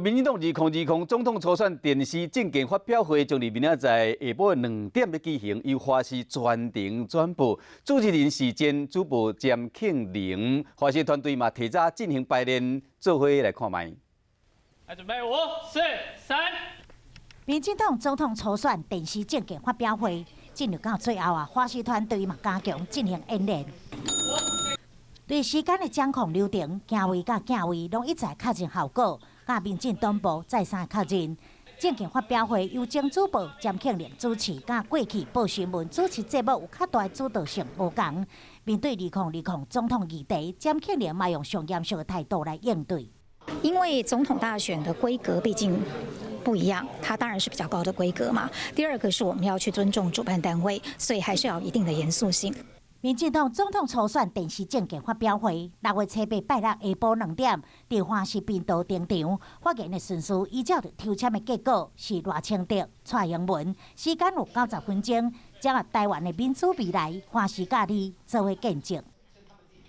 民進黨2020總統初選電視政見發表會將佇明仔載下晡2點欲舉行，由華視全程轉播。主持人是前主播詹慶齡，華視團隊嘛提早進行排練，做伙來看覓。來準備，五、四、三。民進黨總統初選電視政見發表會進入到最後啊，華視團隊嘛加強進行演練。對時間的掌控流程、行位佮鏡位，攏一再確認效果，佮民進黨部再三確認。政見發表會由前主播詹慶齡主持，佮過去報新聞主持節目有較大主導性無仝。面對2020總統議題，詹慶齡嘛用上嚴肅的態度來應對。因為總統大選的規格畢竟不一樣，它當然是比較高的規格嘛。第二個是我們要去尊重主辦單位，所以還是要有一定的嚴肅性。民進黨總統初選電視政見發表會，6月7日拜六下晡2點，佇華視頻道登場。發言的順序依照著抽籤的結果是賴清德、蔡英文，時間有90分鐘，掌握台灣的民主未來，華視佮你做伙見證。